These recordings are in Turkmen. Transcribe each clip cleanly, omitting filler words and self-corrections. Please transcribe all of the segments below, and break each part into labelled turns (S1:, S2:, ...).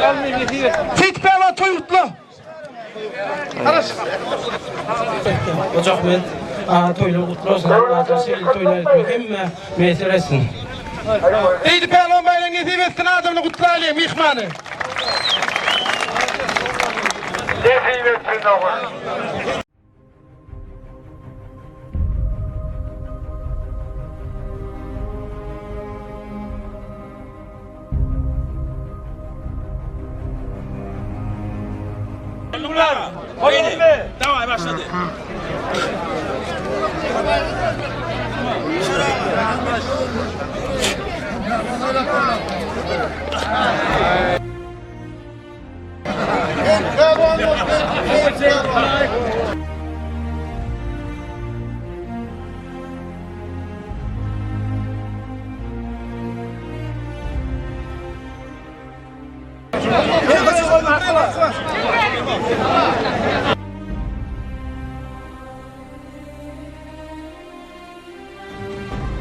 S1: Seýit pälwan toý gutla.
S2: Hoja Ahmet aga toýlar gutly bolsun Alla şeýle toýlar etmek hemmä miýesser etsin.
S1: Seýdi pälwan baýraň nesip etsin adamly gutlaýlyň myhmany.
S3: Nesip etsin ogul.
S4: Daway başladı.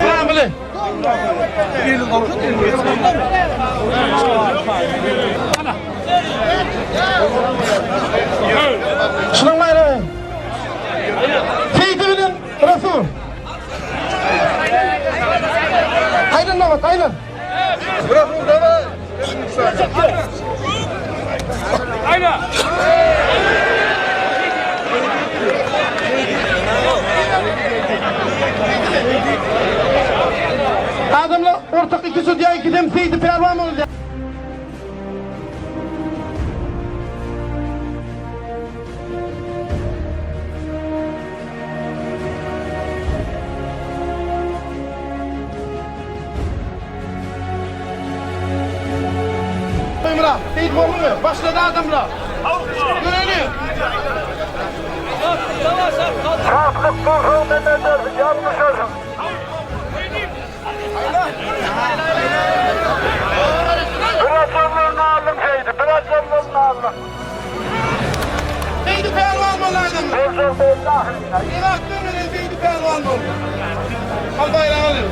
S1: Mamyly. Şunuň baýragy. Seýdi bilen Rasul. Aýlan nobat, aýlan.
S3: Rasul daway.
S1: Adamlar ortak iki sudýa ikisem Seýdi pälwan boldy. Emrah, Seýit boldumy? Başlady adamlar. Göreli.
S3: Şatlyk bolsa neme edersiň, ýalňyşarsyň. Bir adamlaryny aldyň Seýdi, bir adamlaryny aldyň.
S1: Seýdi pälwan boldy adamlar.
S3: Boljak belli ahyrynda.
S1: Lebapdan gelen Seýdi pälwan boldy. Al baýragy alyň.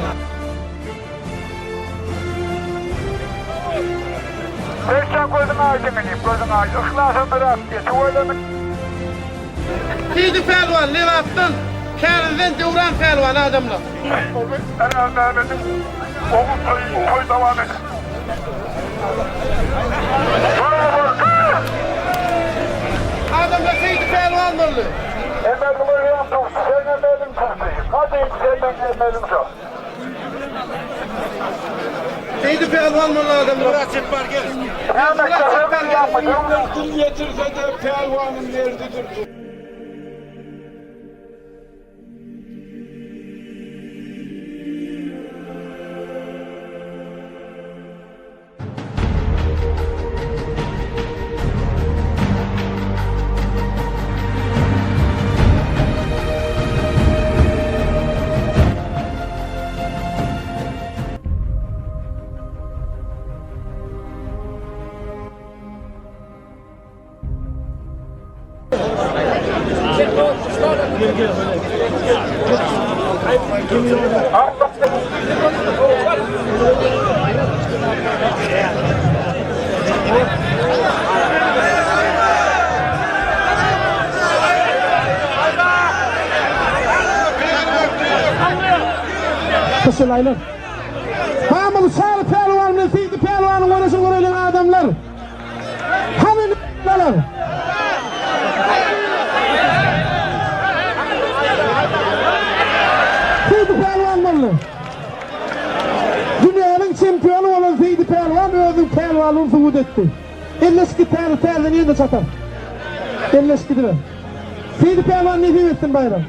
S3: Berkjan gözüň aýdyň inim, gözüň aýdyň. Yhlasa myrat diýe, tüweleme.
S1: Seýdi pälwan Lebapdan, Kärizden Döwran pälwan adamlar.
S3: Erenmämmediň ogul toýy toý dowam eder.
S1: Adamlar Seýdi pälwan boldy.
S3: Emeliň örän tugty, seň emeliň tugty. Gadym seniň emeliň şo.
S1: Seýdi pälwan boldy adamlar.
S3: Näme şäher ýapy
S5: Dil ýetirse-de pälwanyň merdidir.
S1: Gyşylaýlar. Hamyl Çary pälwan bilen Seýdi pälwanyň göreşini göreýliň adamlar. Hany n***ler? Seýdi pälwan boldy. Dünýäniň çempiony bolan Seýdi pälwan özüniň pälwanlygyny subut etdi. Elleşik git täze täzeden ýene çatar. Elleşik gidiber. Seýdi pälwan nesip etsin baýram.